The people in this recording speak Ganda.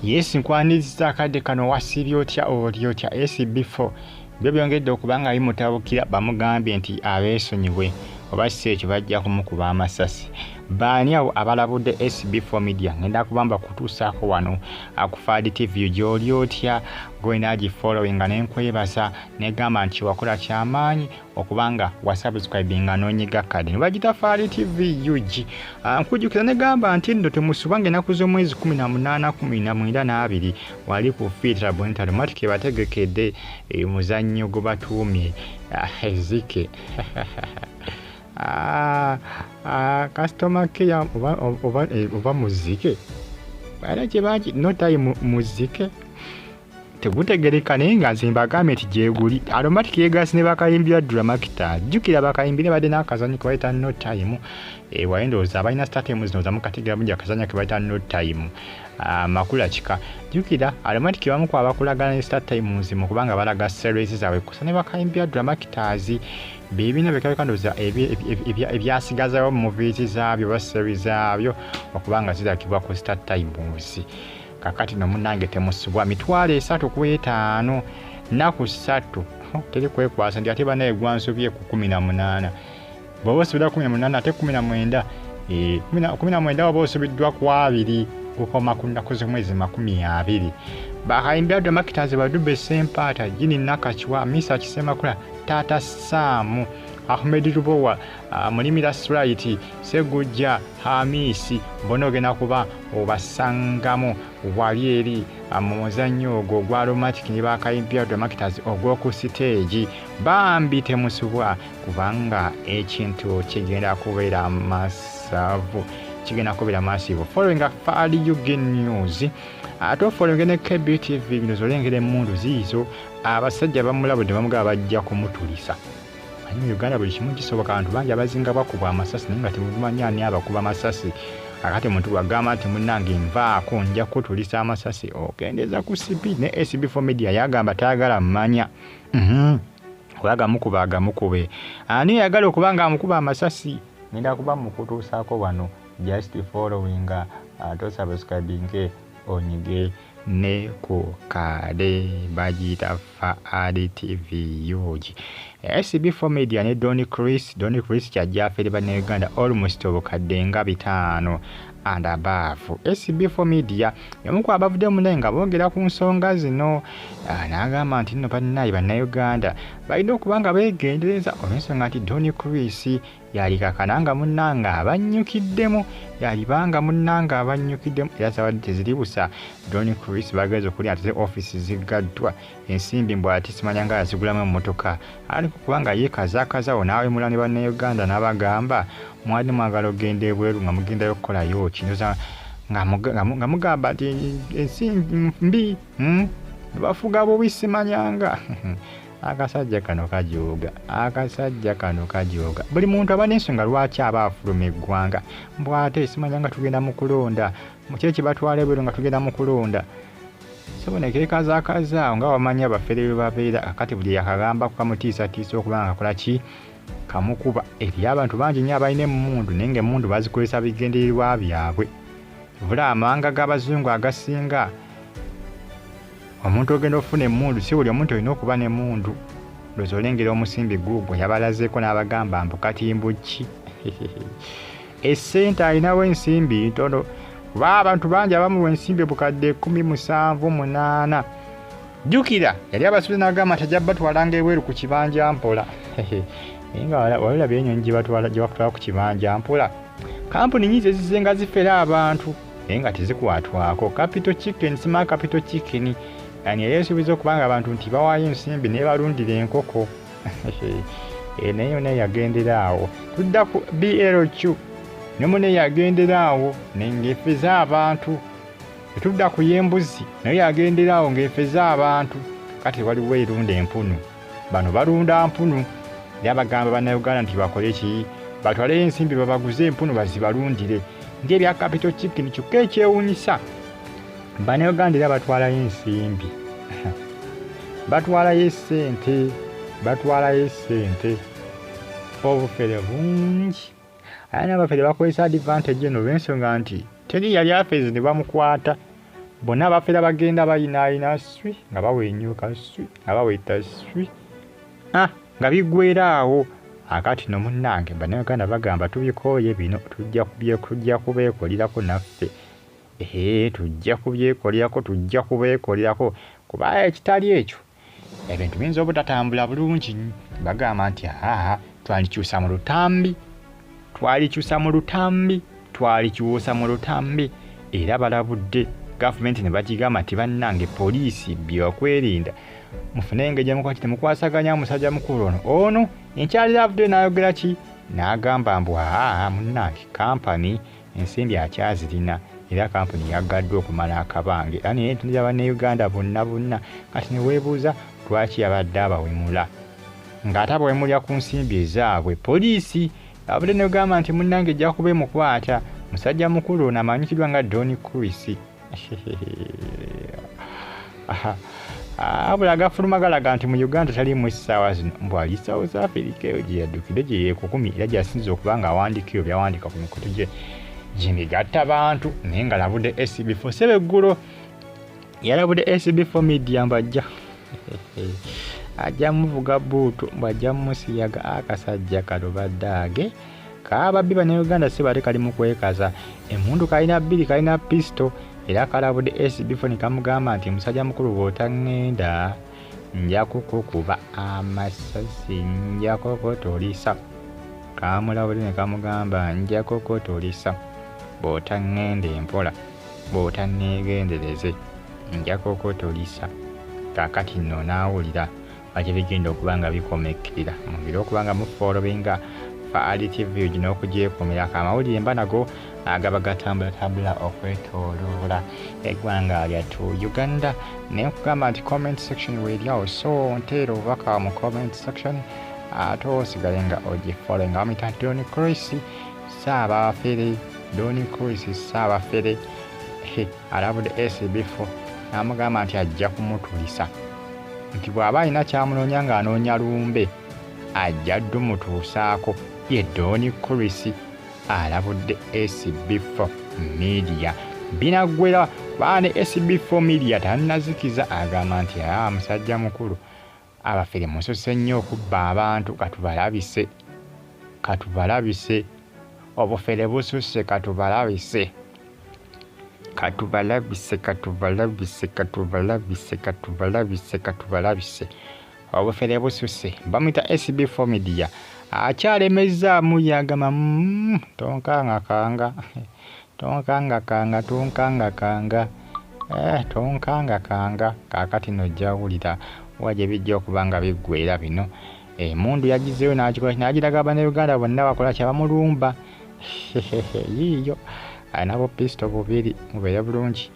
Yes, nkwaniriza akadde kano. Wasiibye otya? Oli otya? SB4 byo byongedde okuba nga bimutabukira. Bamugambye nti abeesonyiwe oba si ekyo bajja kumukuba amasasi. Baani abo abalabudde SB4 Media? Ngenda kubamba kutuusaako wano ku Fad TV. Gy'oli otya gwena agifollowinga? Nenkwebaza negamba nti wakola kyamaanyi okubanga wasubscribinga n'onyiga kadi nebagita Fad TV UG. Nkujjukiza negamba nti nno temusubanga ennaku z'omwezi 18, 19 n'abiri wali ku Theatre Bonita Aromatic bategekedde omuzannyo gwe batuumye Ezike customer care oba muzike era kyebaki no time muzike tegutegereka, naye nga nze mbagambye nti gyeguli. Aromatic yegasi ne bakayimbira Dramakita. Jjukira bakayimbire badde n'akazanyo ke bayita No Time. Waye ndowooza abalina StarTimes ndowooza mukategera bungi akazanyo ke bayita No Time. Makula kika jjukira Aromatic bamu ku abakulagana ne StarTimes mu kubanga balaga series zaabwe kusa ne bakayimbira Dramakitars bibiina bikabika ndowooza ebyasigazawo movies zaabyo oba series zaabyo okubanga ziragibwa ku StarTimes. Kakati no munnange temusubwa 350,000 nnaku 3, teri kwekwasa nti ate banaye gwansobye ku 18. Bw'oba osuubira 18 ate 19, 19 waba osubiddwa ku 20 kukoma ku nnaku z'omwezi 20. Bakayimbira Dramakitars Badube Sempaata, Jini Nakacwa, Misa Kisemakula, Taata Saamu, Ahmed Lubowa, Mulimira Sprite, Segujja Hamisi, bona ogenda kuba obasangamu wali eri mu muzannyo ogwo ogwa Aromatic ne bakayimbira Dramakitars ogw'oku siteegi. Bambi temusubwa kubanga ekintu kigenda kubeera masavu, kigenda kubeera massive. Following Fad UG News, ate ofollowing ne KBTV. Bino zolengera emmundu ziizo. Abasajja bamulabudde, bamugaba bajja kumutulisa. Manyi mu Uganda buli kimu kisoboka. Abantu bangi abazinga bakubwa amasasi naye nga temumanyi ani abakuba amasasi. Akati omuntu bwagamba nti munnange nvaako nja kutulisa amasasi, okendeza ku CP ne SB4 Media yagamba tayagala mmanya. Oba agamukuba agamukube. Ani yagala okuba nga amukuba amasasi? Ngenda kuba mukutuusaako wano. Just following ate osubscribinge, onyige ne ku kade bagiyita Fad TV UG. SB4 Media ne Don Chris. Don Chris kyajja afere bannayuganda almost obukadde nga 500 and above. SB4 Media yomu ku abavudde munaye nga boogera ku nsonga zino, n'agamba nti nno bannaye bannayuganda balina okuba nga beegendereza olw'ensonga nti Don Chris yalikakana nga munnanga abannyukiddemu, yalibanga munnanga abannyukiddemu era zabadde teziri busa. Don Chris bagenze okulya ate ofiisi ziggaddwa, ensimbi mbw ate simanya nga yazigulamu emmotoka. Aliko kubanga yeekazaakazawo n'awemula ne bannayuganda n'abagamba mwali mwagala okugenda ebweru nga mugendayo okukolayo ki? Ndowooza nga mugamba nti ensi mbi, Bafuga bubi simanyanga. Akasajja kano kajooga, akasajja kano kajooga. Buli muntu aba n'ensonga lwaki aba afuluma eggwanga. Mbw ate simanya nga tugenda mu kulonda, ki ekibatwala ebweru nga tugenda mu kulonda? So nekeekazaakaza nga wamanyi abafere bwe babeera. Kakati buli yakagamba kamutiisatiisa okuba nga kakola ki, kamukuba. Eriyo abantu bangi nnyo abalina emmundu naye ng'emmundu bazikozesa bigendererwa byabwe. Vula amawanga g'abazungu agasinga omuntu ogenda okufuna emmundu, si buli omuntu olina okuba n'emmundu. Ndowooza olengera omusimbi guugwo yabalazeeko n'abagamba mbu kati mbu ki essente alinawo ensimbi ntono kuba abantu bangi abamuwa ensimbi obukadde 17,8. Jjukira yali abasuubiza n'agamba nti ajja batwalanga ebweru ku kibanja mpola, naye nga walabye enyonyi gye bakutwala ku kibanja mpola. Kampuni nyingi ezizenga zifera abantu naye nga tezikwatwako. Capital Chicken, sima Capital Chicken yani yali esuubiza okuba nga abantu nti bawaayo ensimbi naye balundira enkoko, naye yonna yagendera awo. Tudda ku BLQ, nemune yagendera awo ng'efeza abantu. Tetudda ku y'embuzi, naye yagendera awo ng'efeza abantu. Kati waliwo erunda empunu, bano balunda mpunu era bagamba bannayuganda nti bakole ki? Batwaleyo ensimbi babaguze empunu bazibalundire ng'ebya Capital Chicken. Kyokka ekyewuunyisa, bannayuganda era batwalayo ensimbi, batwalayo essente, batwalayo essente. Obufere bungi ate n'abafere bakozesa advantage eno olw'ensonga nti teri yali afeeze ne bamukwata. Bonna abafera bagenda bayinaayina swi nga bawenyuka swi nga baweta swi nga biggwera awo. Akati no munnange Bannayuganda bagamba tubikooye bino, tujja kubeekolerako naffe. Tujja kubyekolerako, tujja kubeekolerako kuba ekitali ekyo ebintu biyinza obutatambula bulungi. Bagamba nti twalikyusa mu lutambi, twalikyusa mu lutambi, twalikyusa mu lutambi. Era balabudde gavumenti ne bagigamba nti bannange poliisi byokwerinda mufune engeri gye temukwasaganya musajja mukulu ono. Ono enkyalira avuddeyo n'ayogera ki? N'agamba mbu munnange kampani ensimbi akyazirina era kampani yaggaddwa okumala akabanga era naye entunulira Bannayuganda bonna bonna. Kati ne weebuuza lwaki yabadde abawemula ng'ate abawemulira ku nsimbi ezaabwe. Poliisi abadde negamba nti munnange ejja kuba emukwata. Musajja mukulu ono amanyikiddwa nga Don Chris. Abula agafuluma galaga nti mu Uganda taliimu essaawa zino, mbu ali South Africa eyo gye yaddukidde gye yeekukumi era gy'asinze okuba ng'awandiika ebyo by'awandiika ku mikutu gye gy'emigatta bantu. Naye nga alabudde SB4 Ssebeggulo, yalabudde SB4 Media mbu ajja muvuga bbuutu, mbu ajja mumusiyaga. Akasajja kano baddaage kaababbi Bannayuganda si bate kali mu kwekaza. Emmundu kalina bbiri, kalina pisito era kalabudde SB4 ne kamugamba nti musajja mukulu bw'otaŋŋenda nja kukukuba amasasi, nja kukutulisa. Kamulabudde ne kamugamba nja kukutulisa bw'otaŋŋenda empola, bw'otanneegendereze nja kukutulisa. Kaakati nno n'awulira lwaki bigenda okuba nga bikomekkerera. Mugire okuba nga mufoolowinga Faali TV n'okugyekuumirako amawulire mba nago agaba gatambulatambula okwetooloola eggwanga lyattu Uganda. Naye nkugamba nti comment section weeri awo, so nteera obubaka mu comment section ate osigale nga ogifollowinga. Bamuyita Don Chris Ssaabafere, Don Chris Ssaabafere alabudde SB4 n'amugamba nti ajja kumutulisa, nti bw'aba alina ky'amunoonya ng'anoonya lumbe ajja ddumutuusaako. Ye Don Chris alabudde SB4 Media. Binaggwera kuba ne SB4 Media tannazikiza, agamba nti musajja mukulu abafere mususe nnyo okubba abantu, katubalabise, katubalabise, obufere bususse, katubalabise, katubalabise, katubalabise, katubalabise, katubalabise, katubalabise, obufere bususse. Bamuyita SB4 Media akyalemezzaamu yagamba tonkangakanga, tonkangakanga, tonkangakanga, tonkangakanga. Kaakati nojja wulira wa gye bijja okuba nga biggwera bino. Emmundu yagizeeyo n'agikola n'agiraga Bannayuganda bonna bakola kyabamulumba. Yiiyo alina bupisito bubiri, mubeere bulungi.